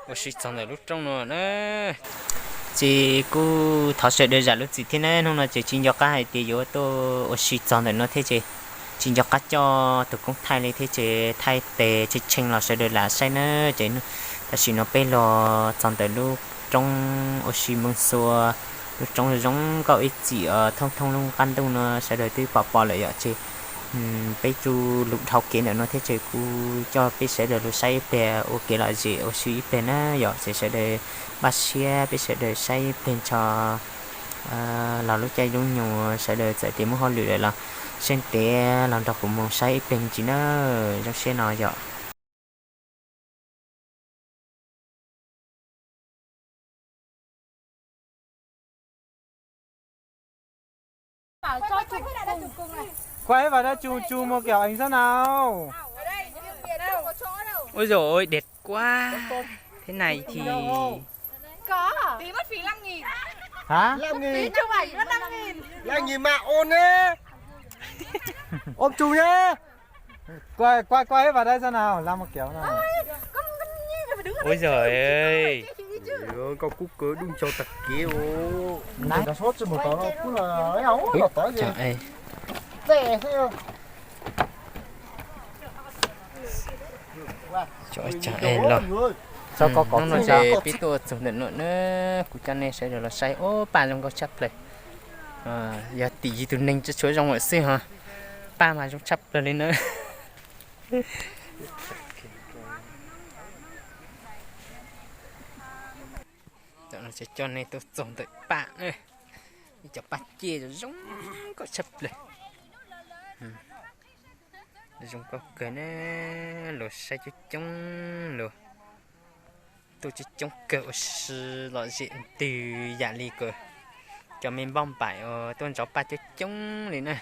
Ua si txog ntawm lub roob no na. Ces kuj thov sawv daws zam lub txim thiab na, hnub no ces tsis nco qab hais tias yuav tuaj ua si txog ntawm no thiab ces tsis nco qab coj tus koob thaij li thiab ces thaij tes tshee tshee los sawv daws lam saib na. Ces tam sim no peb los txog ntawm lub roob ua si Moos Xua, lub roob zoo nkauj ib txhis thoob thoob lub qab ntuj no sawv daws twb pom pom lawm yom. Ces peb tsuas lus dhau kev ntawm no thiab ces kuv coj peb sawv daws los saib ib pliag ua kev lom zem ua si ib pliag na yom. Ces sawv daws npaj siab peb sawv daws saib ib pliag ntsho los lub caij lub nyoog sawv daws txawm tias muaj hauj lwm lawm los seej tias los nrog kuv mus saib ib pliag me ntsis na. Zoo siab no yom. Qua hết vào đây, chụp, chụp một kiểu ảnh sao nào. Ôi dồi ôi, đẹp quá. Thế này thì Có. Tí mất phí năm nghìn. Hả? Năm nghìn. Phí chụp ảnh mất năm nghìn. Năm nghìn mà ôn nhé. Ôm chụp nhé. Qua, qua, qua hết vào đây xem nào, làm một kiểu nào. Ôi giời ơi. Ơ, koj kub kawg dub ntsaug tag kev os. Nais cov suab tsis mus tod kub los los tod ces txej xwb. Cov cas es los. Hnub no ces peb tuaj txog ntawm no na, kuv coj nej sawv daws los saib, ub, paj zoo nkauj tshaj plaws. Yog tim yus tus neeg tsis tshua zoo lawm xwb ho, paj mas zoo tshaj plaws li na. Coj nej tuaj txog ntawm paj na, ib cov paj ciaj zoo nkauj tshaj plaws. Zoo nkauj kawg na, luag saib coob coob, luag tuaj coob coob kawg ua si lom zem ntws yam li kom cov me npauj npaim uas tuaj ntsoov paj coob coob li na.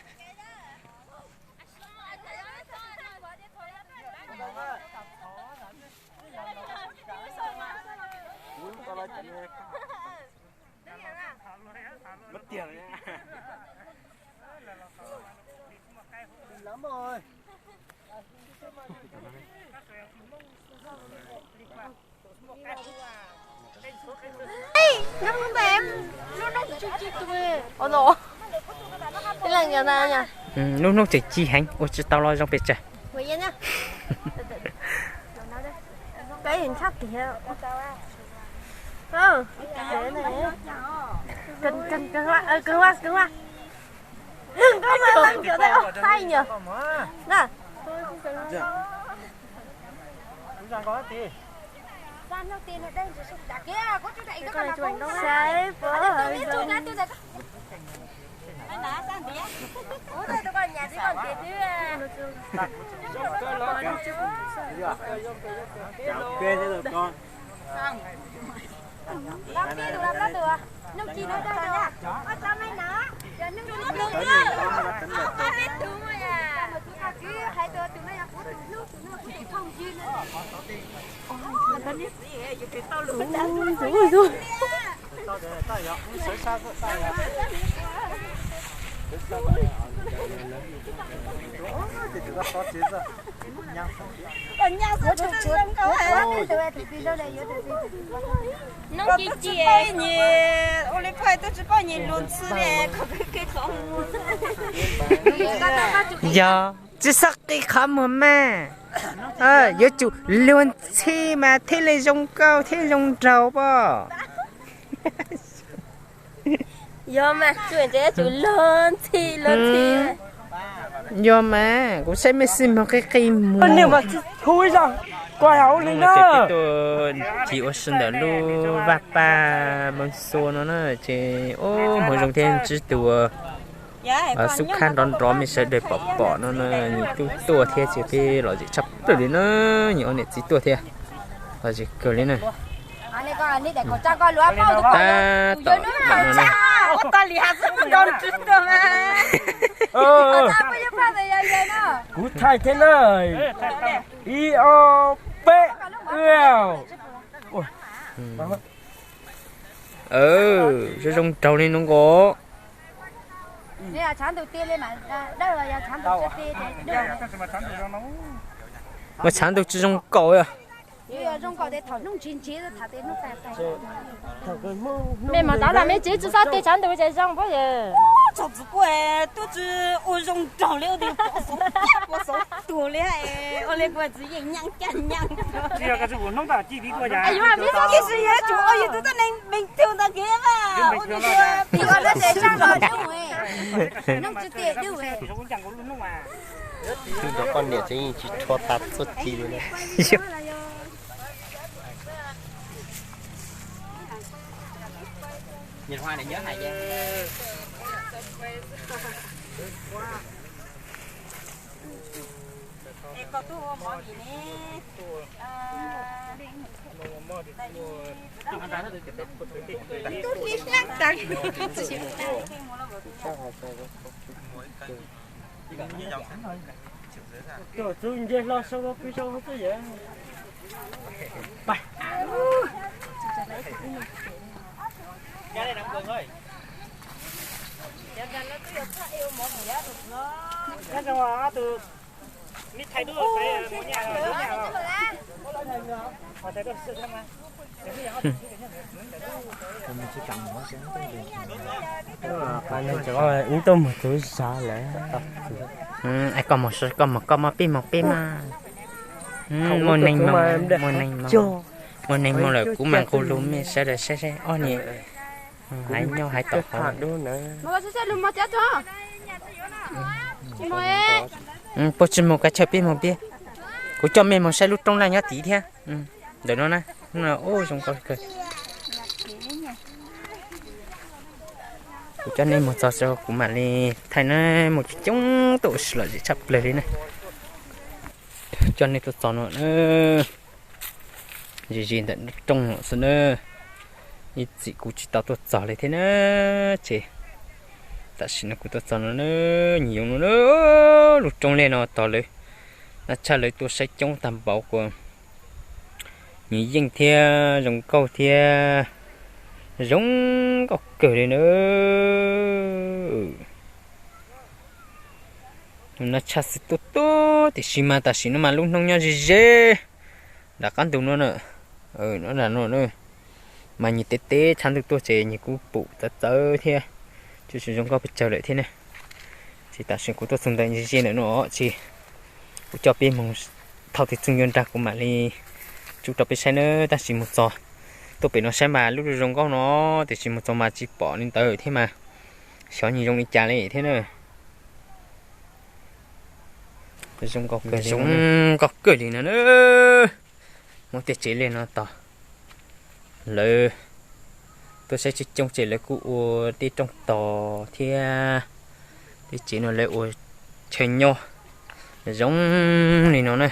Lub hnub tseem ci heev, ua tsis tau los zoo pes tsawg. Hnub ci ci, ua li phaj tuaj tsis poj nyias luag ntxhi li, kho kev qhov muag. Yog tsis txhob qi qhov muag mas, yuav tsum luag ntxhi mas thiaj li zoo nkauj thiab zoo nraug pom. Yog mas, yuav tsum luag ntxhi, luag ntxhi. Yog mas, kuv saib mej xij moog qi qi muag. Hu ib zag, koj hauj lwm na. Ces peb tuaj nrhiav ua si ntawm lub vaj paj Moos Xua no na, ces ub, hmoov zoo thiab ntsib tus xub khab nrov nrov mej sawv daws pom pom no na, nws tuaj tuaj thiab ces peb lom zem tshaj plaws li na, nws ob niam txiv tuaj thiab, lom zem kawg li na. Tab tom no na. Kuv thaij thiab na. Ib, ob, peb. Zoo zoo nraug li no nkaus. Mas tshav ntuj tsis zoo nkaus. Zoo nkaus tes thaum hnub ntsiv ntsiv tham tes hnub tas tas. Mej mas tav tas mej tsev tsi xob tes tshav ntuj cas zoo puab yawg. Txog txiv kuj tuaj tsi ua zoo nraug li ua tes pov xov pov xov tuag li ua li kuv txiv yeej nyaaj caj nyaaj. Yuav mej txhob kis yog tsum ua yus tus tuab neeg bình thường ntawd kev mas ua tes tsaug los dub, noj tsi tes dub. Nrog poj niam tsev yeej tsis rho tas txuj ci li na. Tub nce hlo sau pw sau xwb yawg. Ib tuaj mus txug zog lawm. Koj mus, koj mus, koj mus peb mus peb mas. Muaj neeg, muaj neeg, muaj neeg mus lawm kuv mam nqus lus mej sawv daws saib saib ob niag hais nyob hais tau. Puab tsi mus kav chaw peb mus peb. Kuv coj mej mus saib lub roob laj nyob tid thiab. Ntawm no na, ub zoo nkauj kawg. Kuv coj nej mus txog tso kuv mam li thaij na, mus coob coob tuaj ua si lom zem tshaj plaws li na. Coj nej tuaj txog no na, ze ze ntawm rooj no xwb na. Ib txhij kuv tsis tau tuaj txog li thiab na, ces tam sim no kuv tuaj txog no na, nyob zoo no na, lub roob liaj no tog lawv, nab tshaj lawv tuaj saib coob tag npaum kuv nws yeej thiab zoo nkauj thiab zoo nkauj kawg li na. Nab tshaj xwb tuaj tuaj tiam sis mas tam sim no mas lub hnub nyob ze ze nram qab ntug no na, no na, mas nyias teb teb tshav ntuj tuaj ces nyias kuj pum txawv txawv thiab, tsis zoo nkauj pes tsawg lawm thiab ne. Ces tam sim kuv tuaj txog ntawm ze ze ntawm no ces kuv coj peb mus, thaum twg txog yuav nrag kuv mam li tso rau peb saib na. Tab sis mus txog, tuaj pem no saib mas lub zoo nkauj no, tiam sis mus txog mas tsis pom li ntawd thiab mas, xyov nws zoo li cas li thiab na. Zoo nkauj kawg li no na. Muab tej tsev liaj no tog, lawv tuaj saib coob coob ces lawv kuj ua tej rooj tog thiab, tej tsev no lawv ua chaw nyob zoo li no na.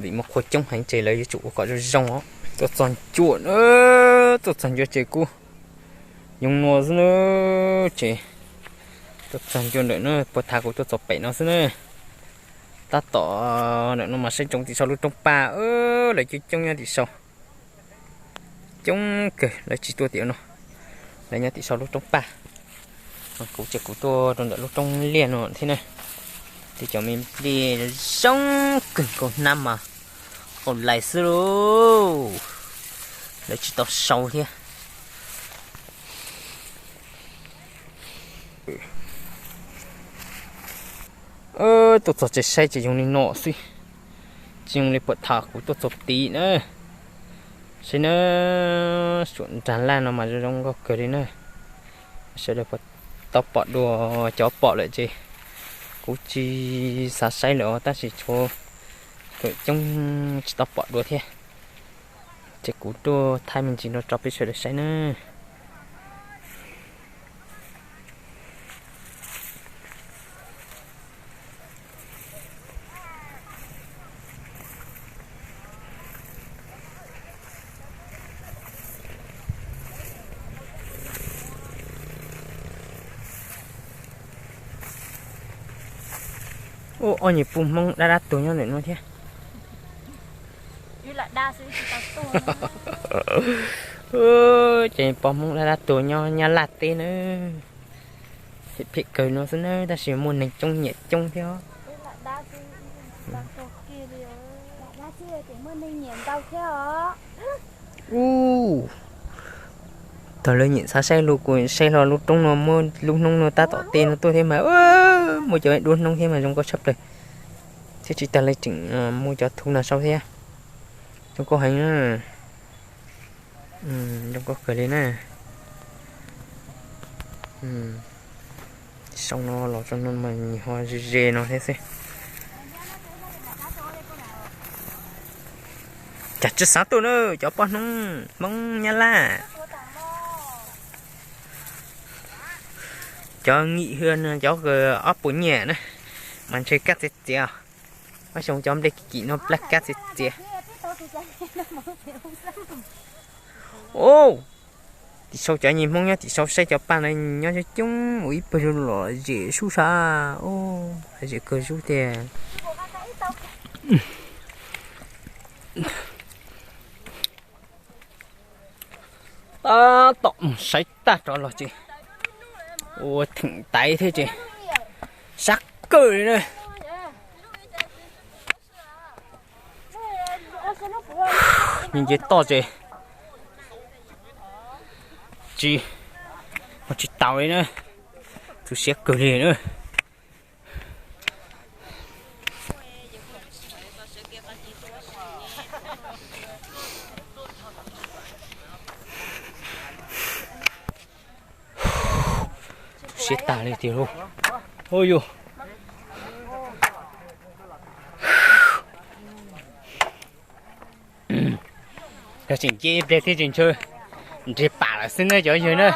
Vim muaj qhua coob heev ces lawv yuav tsum ua kom zoo zoo os. Tuaj txog ncua na, tuaj txog ncua ces kuj yoo no xwb na. Ces tuaj txog ncua ntawm no puag thav kuv tuaj txog pem no xwb na. Tab tom ntawm no mas saib ntsoov tim saum lub roob paj, lawv coob coob nyob tim saum. Coob kawg lawv tsis tuaj tim no, lawv nyob tim saum lub roob paj. Kuv ces kuv tuaj rau ntawm lub roob liaj no thiab na. Tej cov me liaj zoo kawg, nkaus hnab mas qaum lais xwb lauj, lawv tsis tau sau thiab. Tuaj txog tsev saib ces zoo li no xwb, tsis zoo li puag thaum kuv tuaj txog tid na. Saib na, suam nrag laj no mas zoo zoo nkauj kawg li na. Sawv daws puas tau pom dua, cov pom lawm ces kuv tsis xav saib lawm os, tab sis tshuav coob tsis tau pom dua thiab. Ces kuv tuaj thaij me ntsis no rau peb sawv daws saib na. Ub, ob niag pog Hmoob dab dab tuag nyob ntawm no thiab. Ces pog Hmoob dab dab tuag nyob Nyab Laj teb na. Phem phem kawg no xwb na, tab sis muaj neeg coob nyiam coob thiab. Ub, thaum lawv nyiam xav saib lus, kuv saib hlo lub roob no muaj lub hnub no tab tom tej no tuaj thiab mas, muaj cov duab hnub thiab mas zoo nkauj tshaj plaws. Thiab tsis tas li tseem muaj cov thu no saib thiab. Zoo nkauj heev na. Zoo nkauj kawg li na. Saum no los tso no mas nws ho ze ze no thiab xwb. Cas tsis xav tuaj na, cov poj hnub Hmoob Nyab Laj. Cov ngim hwj no cov ob puas nyiaj na, mas ntshe kab txiav txiav. Ob xyoo cov nplej kim kim no plab kab txiav txiav. Au, tim sau cov nyuag Hmoob nyob tim sau saib cov paj na nyob coob coob ua ib pawg zoo lom zem sub sab, zem kawg sub tiag. Tab tom mus saib tag rov los ces ua theem taiv thiab ces sab kawg li na. Nce toj ces tsis, ua tsis taus li na, tu siab kawg li na. Siab tag li tiag lauj. Ua yus, yog tseem nce ib pliag thiab tsis ntshe nrhiav pam lawm xwb na cov yawg na.